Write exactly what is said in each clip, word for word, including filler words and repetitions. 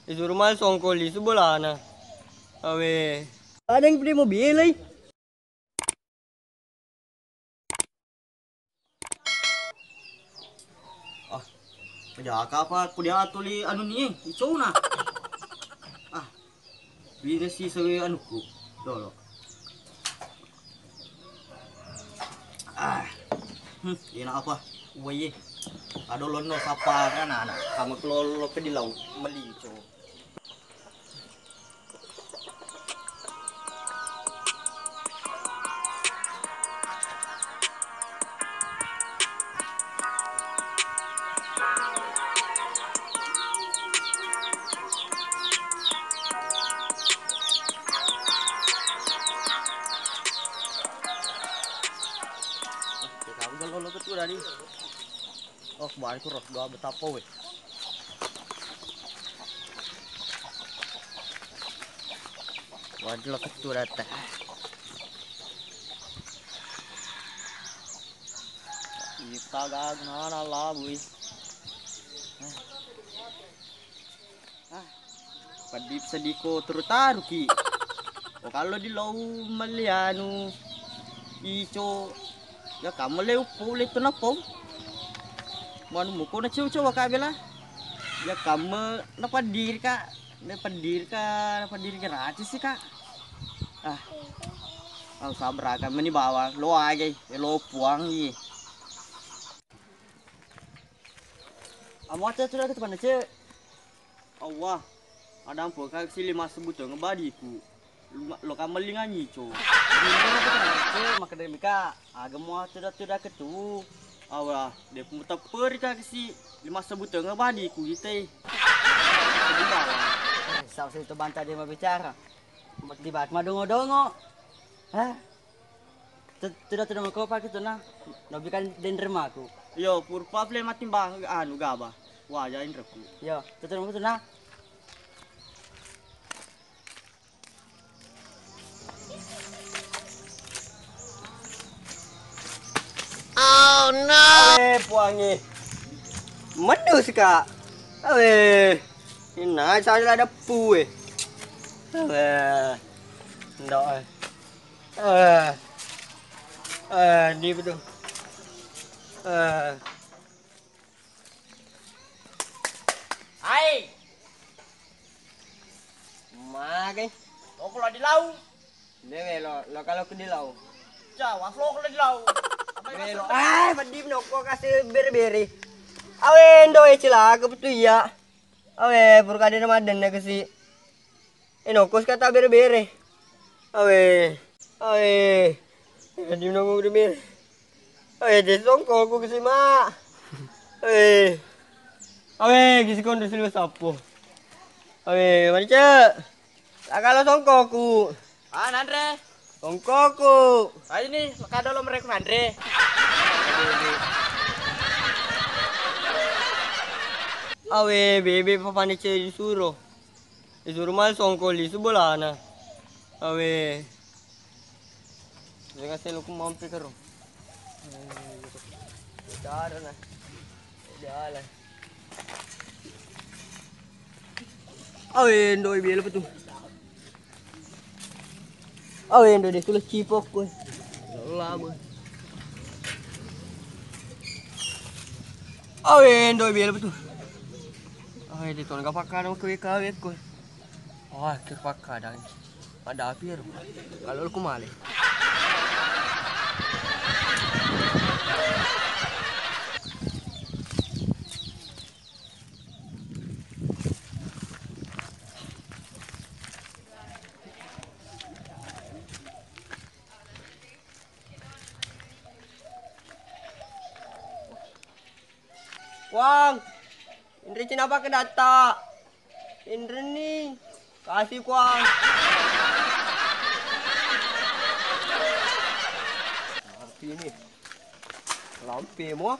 Isuru mai songko lisu bolana. Awe. Ada yang pede mau belai. Ah, pejaka apa kuliah tuli anu ni, eh, icona. Ah, bine si sewe anuku. Dolo. Ah. Hmm, enak apa? Uwe ye. Ado lonno sapa anak-anak. Kamu kelolo ke di laut melinco. Kamu kan lolo ketua tadi. Oh, balik terus gua betapa weh. Waduh, lo ketua datang. Ita gak nana lah, boy. Ah, peddi sediko terutaruki. Oh, kalau di lau melianu ico, ya kamu le uppo le tu napau. Manu muko na ciu-ciu ka bela. Ya kamu na padir ka, na padir ka, na padir gratis sih, Kak. Ah. Au sabra ka meni bawang, lo aja, lo puang i. Amo aja sudah ke depan aja. Allah, ada apa kak si lima sebuteng badiku. Lo kamelingan nyico. Maka demi kak, aga mua tuda-tuda ketu. Awa, de pun teperi kak si lima sebuteng badiku kita. Sedih bawang. Eh, sau itu banta dia mau bicara. Tiba madongo-dongo. Hah? Tuda-tuda mako pake tu na. Nobi kan denre maku. Yo, purpa fle matimbang anu gaba. Wah, jain reku. Yo, tuda mako tu na. Oh no. Eh, puangi. Medus ka. Awe. Ina saya ada pue. Awe. Ndak. Eh. Eh, di betul. Eh. Hai. Mage. Lo kalau di lau. Dewe lo, lo kalau ke di lau. Jawa, lo kalau di lau. Dewe lo. Ah, peddi nokko kasih bere-bere. Awe ndo e cilaka betul iya. Awe purka de maden na kasi. Eh, nokos kata bere-bere. Awe. Awe. Di nokos bere-bere. Awe, de songkoku kasi, Mak. Awe. Awe, kisi kondo silo sapo. Awe, mari, Cek. Takalo songkoku. Ah, nanre. Songkoku. Ayo ni, kadolo mereka nanre. Awe, bebe papane, Cek, disuro. Isuru mai songko lisu bolana. Awe. Jangan selo ku mampe karo. Cara na. Jalan. Awe, ndo belo betul. Awe, ndo de tulis cipok ko. Lama. Awe, ndo belo betul. Awe, de tolong gak pakai nama kewe-kewe ko. Wah, terpakadang. Ada api ya, kalau aku male. Wang, inri cina pakai data. Inreni, kasih kuang. Tapi ini lampe mua.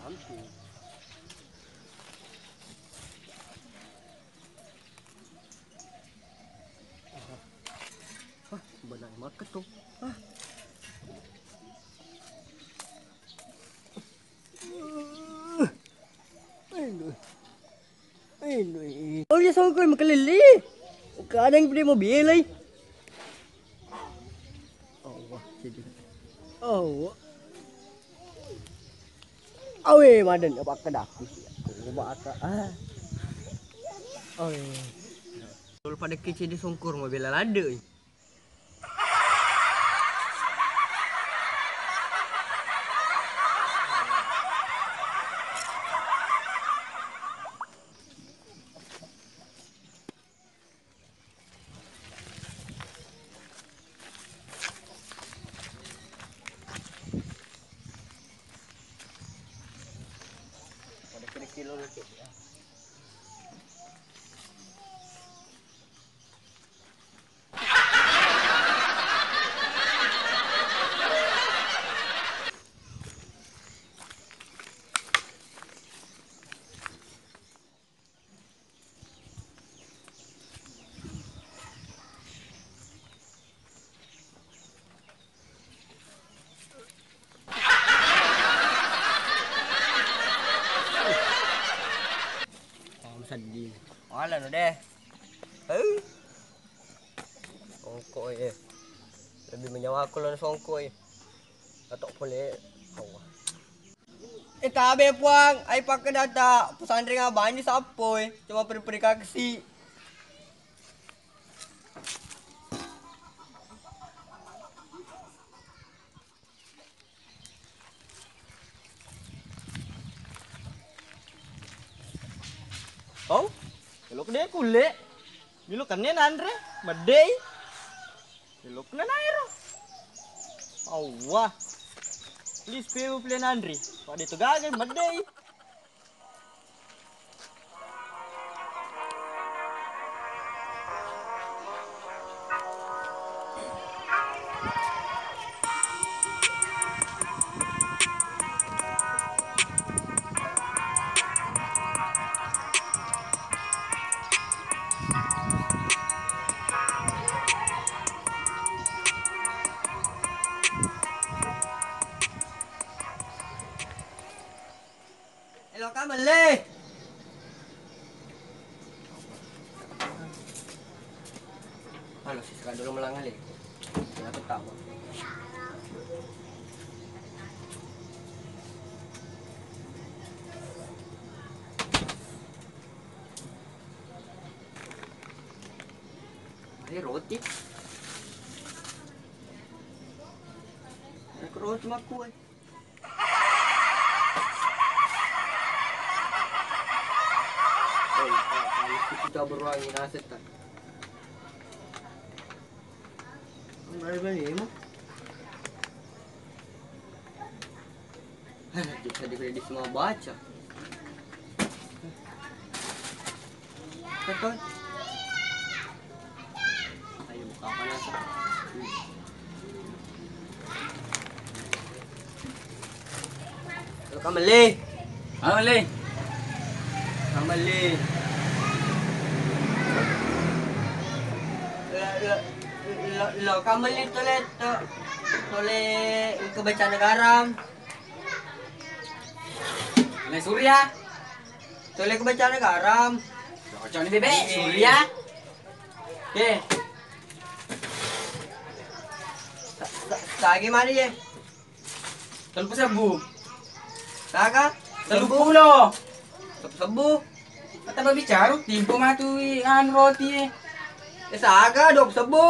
Lampe. Hah, benai makketto. Hah. Kadang pede mau belai. Allah, jadi. Allah. Awe, madan apa kena aku sih? Aku bakal, ah. Awe. Kalau pada kecil di songkur mau bela lade. Pada kira kilo lagi. Sedih. Wala no deh. Hei. Songko e. Lebih menyawa aku lawan songko e. Atau boleh. Allah. Eh, tabe, Puang, ai pakkedata pesantren abangi sappoi, cuma periperi kaksi. Oh, elok deh kulle. Milo kenne nanre, medei. Elok na nairo. Awwah. Please, peo pile nanre. Pada itu gagal, medei. Eloka melle. Anu, siseka dulu melangale. Kenapa tahu? Ini roti. Aku roti maku. Oh, iya, kalau kita beruang ini aset, tak? Enggak ada ini, emang. Aduh, kita di kredit semua baca. Betul. Ayo buka apa nasi? Lo kamele. Kamele. Kamele. Lo, lo, lo, lo kamele tole to, tole ke beca negaram. Mai Surya. Tole ku bacana garam. Cocok ni bebek, Surya. Oke. Sa-, sa-, sagi mani ye? Tellu sebbu. Saga? Tellu pulo. Sebbu. Kata babi caru, timpo matu i anu roti ye. Eh, saga, dua sebbu.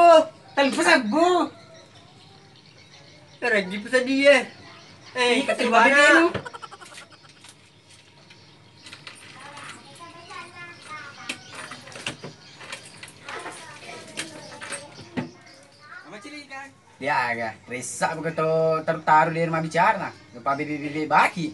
Tellu sebbu. Eh, rajin sedih ye. Eh, ih, kata babi mana? Anu. Dia aga, ressa buka to taru-taru di rumah bicara, lupa bibi-bibi baki.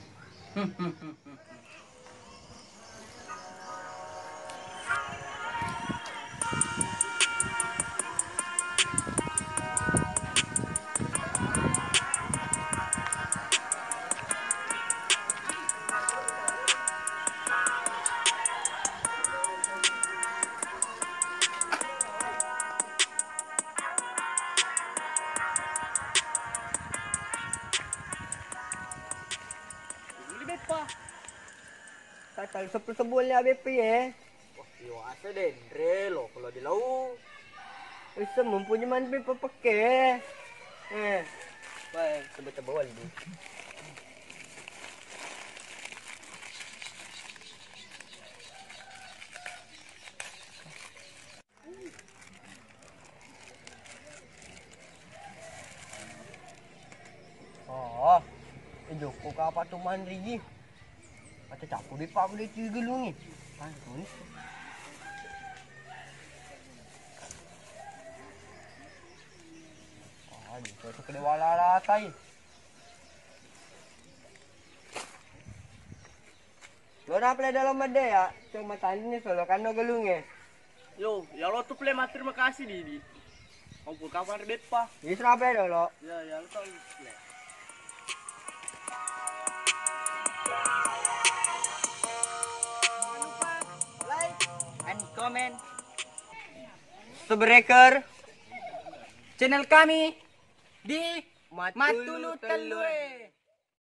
Dulu beppa. Tatal sepuluh sebulan ya beppa ye. Wah, iyo asa denre lo kalau di lau. Semumpunya manpi pepekke. Eh, wah, coba-coba wali. Oh, eh, jokko kapa tu manriji. Ata capu de pa de ci gelungi. Kan tulis. Ah, jokko tu kede wala latai. Lo na pale dalam mede ya, cuma tani solo kan no gelunge. Yo, ya lo tu pale, terima kasih Didi. Kamu pun kapan beppa? Isra pale dolo. Ya, ya lo tau pale. Jangan lupa like and comment. Subscribe channel kami di Matulu Tellue.